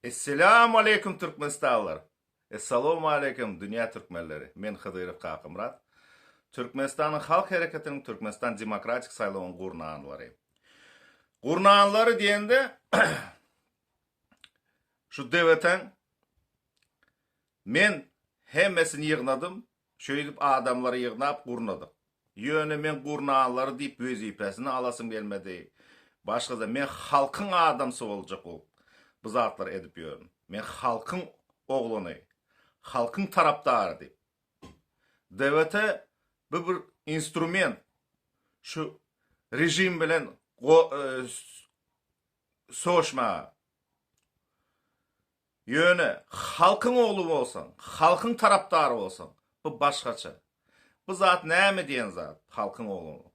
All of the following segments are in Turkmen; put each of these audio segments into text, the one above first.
Esselamu aleýkum Türkmenistanlylar! Essalamu aleýkum dünýä türkmenleri! Men Hydyrow Kakamyrat. Türkmenistanyň Halk Hereketiniň Türkmenistan Demokratik saýlawyň gurnanlary. Gurnanlary diýende şu DWT-iň men hemmesini ýygnadym, Şeýdip adamlary ýygnap gurnadyk. Ýöne men gurnanlary diýip wezipesini alasym gelmedi. Başgada men halkyň adamsy boljak bolup bu zatlary edip ýörün. Men halkyň oglany, halkyň tarapdary diýip. DWT bu bir instrument şu režim bilen söweşmäge. Ýöne halkyň ogly bolsaň, halkyň tarapdary bolsaň, bu başgaça. Bu zat näme diýen zat, halkyň ogly bolmak.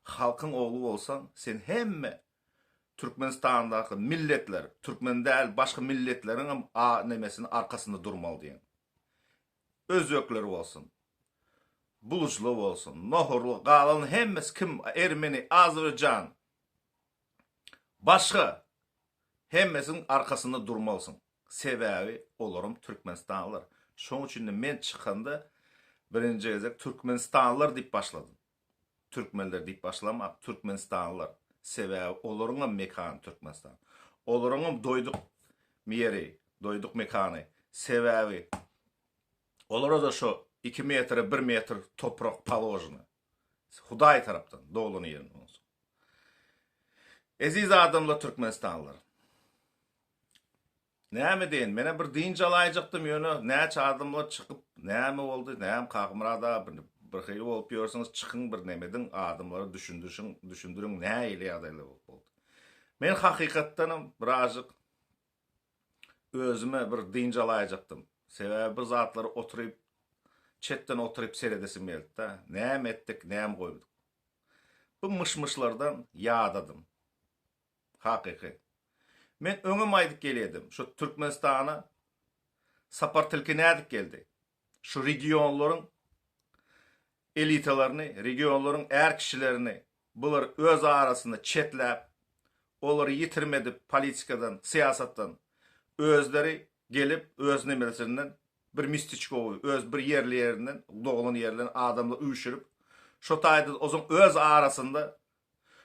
Halkyň ogly bolsaň, sen hemme Türkmenistandaky milletler, türkmen däl başga milletleriň hem a nemesini arkasynda durmaly diýen. Özbekler bolsun, bulujlar bolsun, nohurly, galan hemmesi kim, ermeni, azerbaýjan, Başga hemmesiniň arkasynda durmalysyň. Sebäbi olaram türkmenistanlylar. Şoň üçinde men çykanda birinji gezek türkmenistanlylar diýip başladym. Türkmenler diýip başlamak türkmenistanlylar. Sebäbi olaryňam mekany Türkmenistan. Olaryňam doýduk ýeri, doýduk mekany. Sebäbi olara-da şo iki metre bir metr toprak položeno. Hudaý tarapdan doglan ýeriň bolsun. Eziz adamlar Türkmenistanlylar. Näme diýen, menä bir dynç alaýjakdym ýöne näçe adamlar çykyp näme boldy, näme Kakamyrat aga bir bir hili bolup ýörsüňiz çykyň bir neme ediň adamlara düşündirişiň düşündiriň nähili ýagdaýlar bolup boldy. Men hakykatdanam birazjyk özüme bir dynç alaýjakdym. Sebäbi bir zatlary oturyp çetden oturyp seredesim geldi-de. Näme etdik, näme goýduk. Bu myş-myşlardan ýadadym. Hakyky. Men öňem aýdyp gelýärdim, şu Türkmenistana Sapar tilki nädip geldi? Şu regionlaryň elitalaryny, regionlaryň är kişilerini bular öz arasynda çetläp, olary ýitirim edip politikadan, syýasatdan özleri gelip öz nemelesinden bir mistiçkowy öz bir ýerli ýerinden, doglan ýerinden adamlar üýşürip, şo taýda ozaň öz arasynda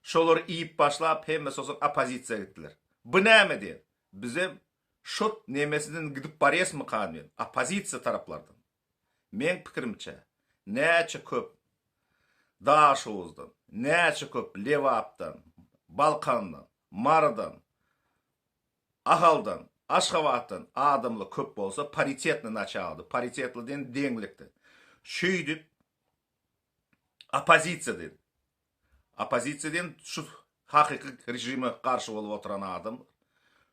şolary iýip başlap hemmesi ozaň oppozisiýa gitdiler. Bu näme diýen? Bizem şo nemesinden gidip barýasmykan diýen, oppozisiýa taraplardan. Meň pikirimçe, näçe köp Daşoguzdan, näçe köp Lebapdan, Balkandan, Marydan, Ahaldan, Aşgabatdan adamlar köp bolsa paritetny naçaldy, paritetli diýen deňlikdi. Şeýdip oppozisiýa diýen. Oppozisiýa diýen şu hakyky režime garşy bolup oturan adam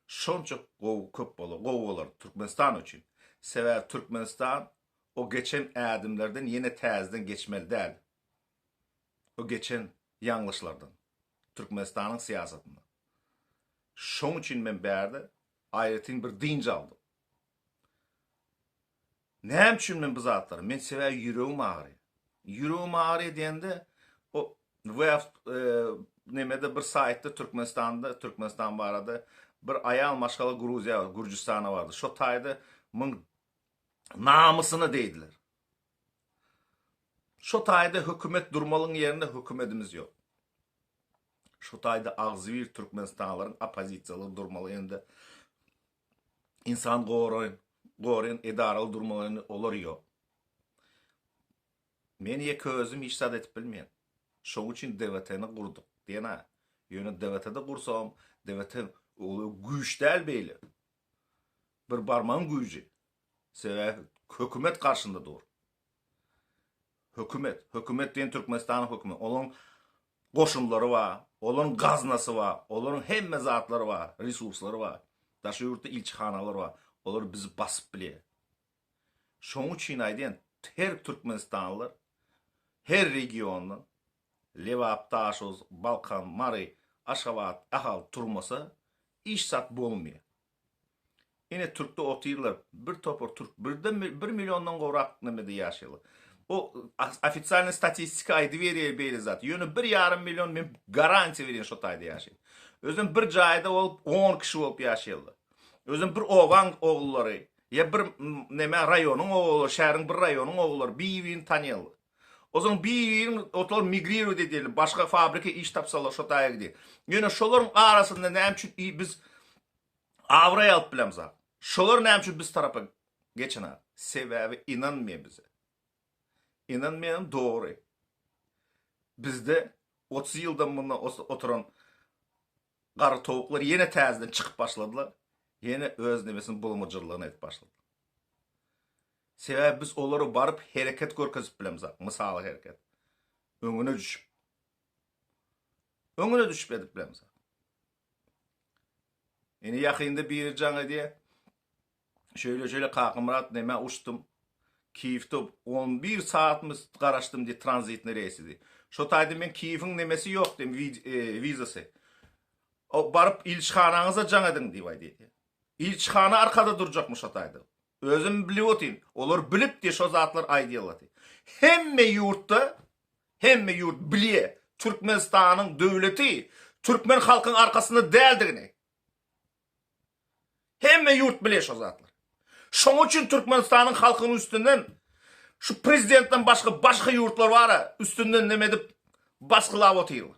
şonça gowy köp bolar, gowy bolar Türkmenistan üçin. Sebäbi Türkmenistan o geçen ädimlerden ýene täzeden geçmeli däl. O geçen ýalňyşlardan Türkmenistanyň syýasatynda. Şoň üçin men bärde aýratyn bir dynç aldym. Näme üçin men bu zatlary? Men sebäbi ýüregim agyrýar. Ýüregim agyrýar diýende o web e, nemede bir saýtda Türkmenistanda Türkmenistan barada bir aýal maşgala Gruziýa, Gürjüstana bardy. Şo taýda muň namysyna diýdiler. Şo taýda hökümet durmalyň ýerinde hökümedimiz ýok. Şu taýda agzybir Türkmenistanlylaryň oppozisiýaly durmaly ýerinde insan goraýyn, goraýan edaraly durmaly ýerinde olar ýok. Men ýeke özüm hiç zat edip bilmeýän. Şoň üçin DWT-ni gurduk diýen-ä. Ýöne DWT-de gursagam, DWT ol güýç däl beýle. Bir barmagyň güýji. Sebäbi hökümet garşynda dur. Hökümet, hökümet diýen Türkmenistanyň hökümeti. Olaryň goşunlary bar, olaryň gaznasy bar, olaryň hemme zatlary bar, resurslary bar. Daşary ýurtda ilçihanalar bar. Olar bizi basyp bilýär. Şonuň üçin aýdýan, her türkmenistanlylar her regiondan Lebap, Daşoguz, Balkan, Mary, Aşgabat, Ahal turmasa hiç zat bolmaýar. Ine türkde otyrlar bir topar türk birden bir milliondan gowrak nemede ýaşaýarlar. O ofitsialnyý statistika aýdyberýär beýle zat. Ýöne bir ýarym million men garantiýa berýän şo taýda ýaşaýan. Özem bir jaýda bolup on kişi bolup ýaşaýarlar. Özem bir obaň ogullary, ýa bir neme raýonyň ogullary, şäheriň bir raýonyň ogullary bir-birini tanýarlar. Ozan bir-birini olar migrirowat edýärler, başga fabrika iş tapsalar şo taýa gidýär. Ýöne şolaryň arasynda näme üçin biz abraý alyp bilemzok? Şolar näme üçin biz tarapa geçenok? Sebäbi ynanmaýar bize. Ynanmaýan dogry. Bizde 30 ýyldan mundan oturan Garry towuklar ýene täzeden çykyp başladylar. Ýene öz nemesini bulmajyrlygyny edip başladylar. Sebäbi biz olara baryp hereket görkezip bilemzok. Mysaly hereket. Öňüne düşüp. Öňüne düşüp edip bilemzok. Ine ýakynda biri jaň edýär. Şöyle-şöyle Kakamyrat neme uçdum. Kiýewde 11 saatmy garaşdym diýip tranzitni reýsi diýip. Şo taýda men Kiýewiň nemesi ýok diýim wizasy. O baryp ilçihanaňyza jaň ediň diýip aýdýar. Ilçihana arkada durjakmy şo taýda. Özüm bilip otyryn. Olar bilip diýip şo zatlar aýdýarlar diýip. Hemme ýurtda hemme ýurt bilýär Türkmenistanyň döwleti türkmen halkyň arkasynda däldigini. Hemme ýurt bilýär şo zatlary. Şoň üçin Türkmenistanyň halkynyň üstünden şu prezidentden başga başga ýurtlar bara üstünden neme edip basgylap otyrlar.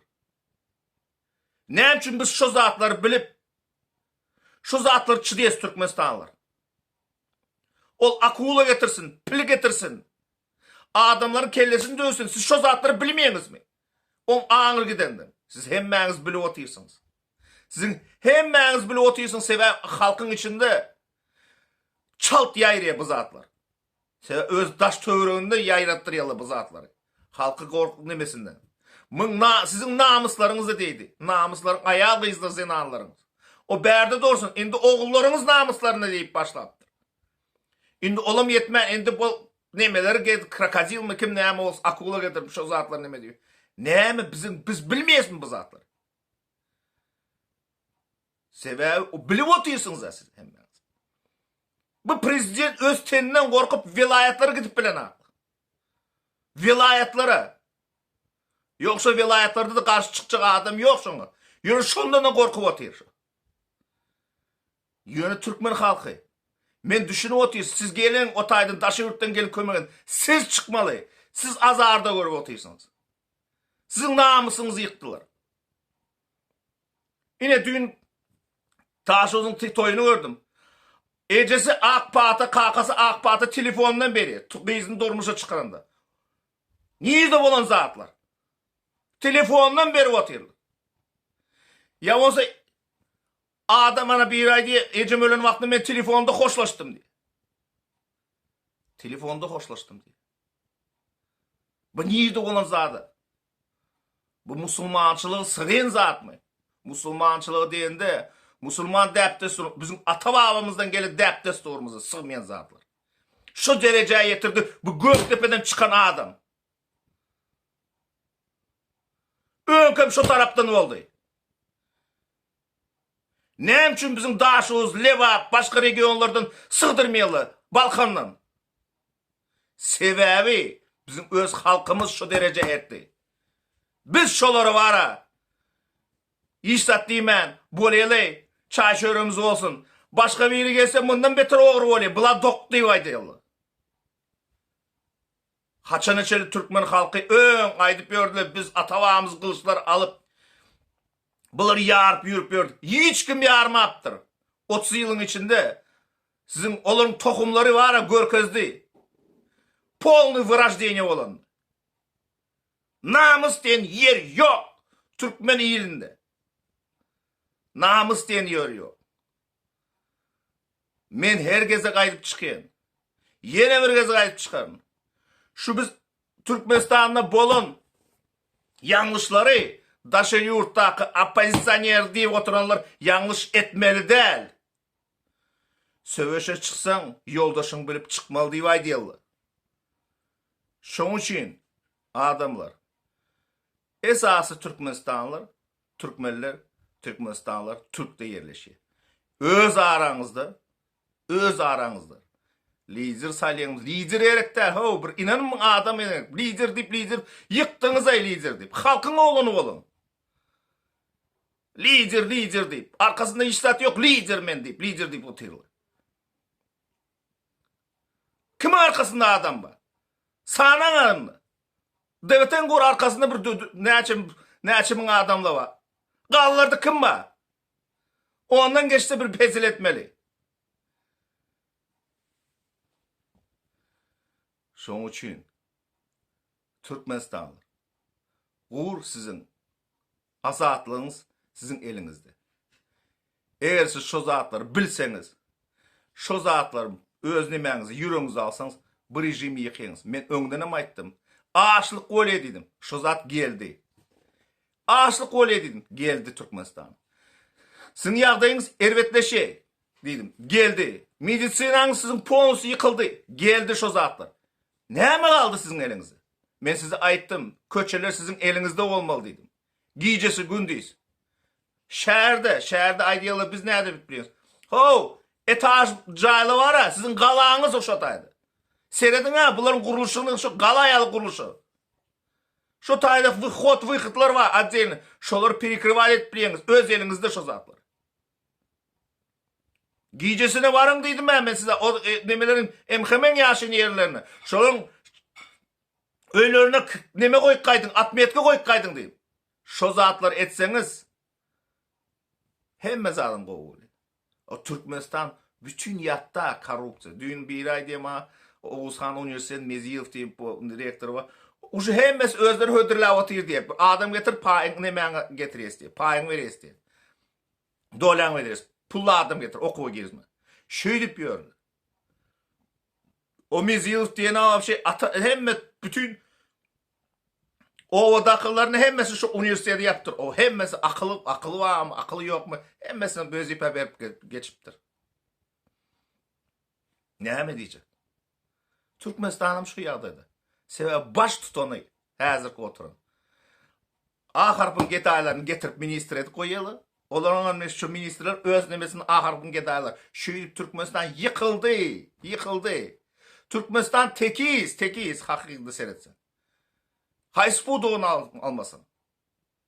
Näme üçin biz şo zatlary bilip şu zatlary çydaýas Türkmenistanlylar. Ol akula getirsin, pil getirsin. Adamlaryň kellesini döwsün. Siz şo zatlary bilmeýäňizmi? Oň aňry gidenden. Siz hemmäňiz bilip otyrsyňyz. Siziň hemmäňiz bilip otyrsyňyz sebäbi halkyň içinde çalt ýaýraýar bu zatlar. Sebäbi öz daş töwereginde ýaýratdyrýarlar bu zatlary. Halky gorky nemesinden. Myň na siziň namyslaryňyza degdi. Namyslaryň aýal gyzlar zenanlaryňyz. O bärde dursun indi ogullaryňyz namyslaryna diýip başlapdyr. Indi olam ýetmän indi bu nemeleri gezip krokodilmi kim näme bolsa akula getirip şo zatlar neme diýip. Näme biziň biz bilmeýäsmi bu zatlary? Sebäbi bilip otyrsyňyz-a siz hemmäňiz. Bu prezident öz teninden gorkup welaýatlara gidip bilenok. Welaýatlara. Ýogsa welaýatlarda-da garşy çykjak adam ýok şoňa. Ýöne şondan-da gorkup otyr şu. Ýöne türkmen halky men düşünip otyryn siz geliň o taýdan daşary ýurtdan gelip kömek edin. Siz çykmaly. Siz azarda görüp otyrsyňyz. Siziň namysyňyzy ýykdylar. Ine düýn Taşozyň toýuny gördüm. Ejesi ak pata, kakasy ak pata telefondan berýär. Gyzyny durmuşa çykaranda. Nirde bolan zatlar? Telefondan berip otyrlar. Ýa bolsa adam ana biri aýdýar, ejem ölen wagtynda men telefonda hoşlaşdym diýýär. Telefonda hoşlaşdym diýýär. Bu nirde bolan zady? Bu musulmançylygy sygyn zatmy? Musulmançylygy diýende, musulman däp-dessur, biziň ata-babamyzdan gelen däp-dessurymyza sygmaýan zatlar. Şu derejä ýetirdi bu Gökdepeden çykan adam. Öňkem şu tarapdan boldy. Näme üçin biziň Daşoguz, Lebap, başga regionlardan sygdyrmaýarlar, Balkandan? Sebäbi biziň öz halkymyz şu derejä etdi. Biz şolara bara hiç zat diýmän, boleli, çaý-çöremiz bolsun. Başga biri gelse mundan beter ogry bolýar, bula dok diýip aýdýarlar. Haçana çenli türkmen halky öň aýdyp ýördüler, biz ata-babamyz gylyçlar alyp, bulary ýaryp ýürüp ýördük. Hiç kim ýarmapdyr. 30 ýylyň içinde Siziň olaryň tohumlary bara görkezdi. Polny wyraždeniýe bolan. Namys diýen ýer ýok türkmen ilinde. Namys diýen ýer ýok. Men her gezek aýdyp çykýan. Ýene bir gezek aýdyp çykaryn. Şu biz Türkmenistanda bolan ýalňyşlary daşary ýurtdaky oppozisioner diýip oturanlar ýalňyş etmeli däl. Söweşe çyksaň, ýoldaşyňy bilip çykmaly diýip aýdýarlar. Şoň üçin adamlar, esasy türkmenistanlylar, türkmenler, türkmenistanlylar türkde ýerleşýär. Öz araňyzda, öz araňyzda lider saýlaýaňyz, lider gerek däl, how, bir ynanmyň adam gerek. Lider diýip, lider ýykdyňyz-aý lider diýip. Halkyň oglany boluň. Lider, lider diýip. Arkasynda hiç zat ýok, lider men diýip, lider diýip otyrlar. Kimiň arkasynda adam bar? Sanaň onda. DBT-niň gor arkasynda bir näçe näçe müň adamlar bar. Gallarda kim bar? Ondan geçse bir hezil etmeli. Şoň üçin Türkmenistanlylar gur siziň azatlygyňyz siziň eliňizde. Eger siz şo zatlary bilseňiz, şo zatlary öz nemäňize, ýüregiňize alsaňyz, bu režimi ýykyňyz. Men öňdenem aýtdym. Açlyk bolýa diýdim. Şo zat geldi. Açlyk bolýa diýdim. Geldi Türkmenistan. Siziň ýagdaýyňyz erbetleşýä diýdim. Geldi. Medisinaňyz siziň polnusy ýykyldy. Geldi şo zatlar. Näme galdy siziň eliňizde? Men size aýtdym, köçeler siziň eliňizde bolmaly diýdim. Gijesi gündiz. Şäherde, şäherde aýdýarlar biz nädip bilýäris. How, etaž jaýlar bar-a, siziň galaňyz şo taýda. Serediň-ä, bularyň gurluşygyny şo gala ýaly gurluşy. Şo taýda wyhod, wyhodlar bar otdelny. Şolary perekrywać edip bilýäňiz, öz eliňizde şo zatlar. Gijesine baryň diýdim-ä men size, o e, nemeleriň MHM-iň ýaşaýan ýerlerine. Şolaryň öýlerine neme goýup gaýdyň, otmetka goýup gaýdyň diýip. Şo zatlary etseňiz hemme zadam gowy bolýar. O Türkmenistan bütin ýatda korrupsiýa. Düýn biri aýdýar maňa Oguzhan uniwersitet Meziýew diýip bu rektory bar. Uje hemmesi özleri hödürläp otyr diýip. Adam getir paýyň nemäňi getirýäs diýip. Paýyň berýäs diýip. Doläň berýäs. Pully adam getir okuwa girizme. Şeýdip ýörler. O Meziýew diýen wapşe ata hemme bütin Obadakylaryny hemmesi şu uniwersitete ýapypdyr. O hemmesi akyly, akyly barmy, akyly ýokmy, hemmesine wezipe berip geçipdir. Näme diýjek? Türkmenistanam şu ýagdaýda. Sebäbi baş tutany häzirki oturan. A harpyň gedaýlaryny getirip ministr edip goýýarlar. Olaryň hem şu ministrler öz nemesini A harpyň gedaýlar. Şeýdip Türkmenistan ýykyldy, ýykyldy. Türkmenistan tekiz, tekiz hakykyda seretseň. Haýsy pudagyny almasaň.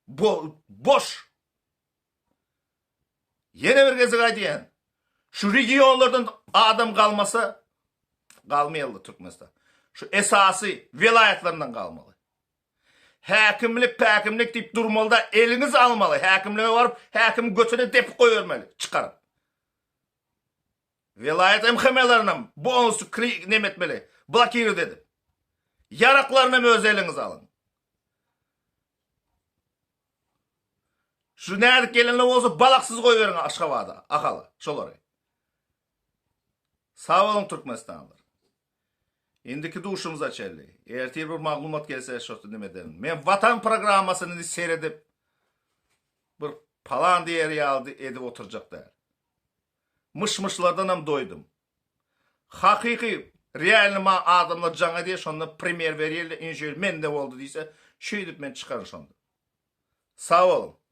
Bo, boş. Ýene bir gezek aýdýan. Şu regionlardan adam galmasa galmaýaly Türkmenistan. Şu esasy welaýatlaryndan galmaly. Häkimlik, päkimlik diýip durmalyda eliňiz almaly. Häkimlige baryp, häkimiň götüne depip goýbermeli, çykaryp. Welaýat MHM-lerinem bonusy kli neme etmeli, blokirowat edip. Ýaraklarynam öz eliňize alyň. Şu näzik gelenler bolsa balaksyz goýberiň Aşgabada, Ahala, şolary. Sag boluň Türkmenistanlylar. Indiki duşumyza çenli. Ertir bir maglumat gelse şo neme ederin. Men Watan programmasyny indi seredip bir palan diýer ýaly edip oturjak däl. Myş-myşlardanam doýdum. Hakyky realny maňa adamlar jaň edýär şonda primer berýärler ine şeýle mende boldy diýse şeýdip men çykaryn şonda. Sag boluň.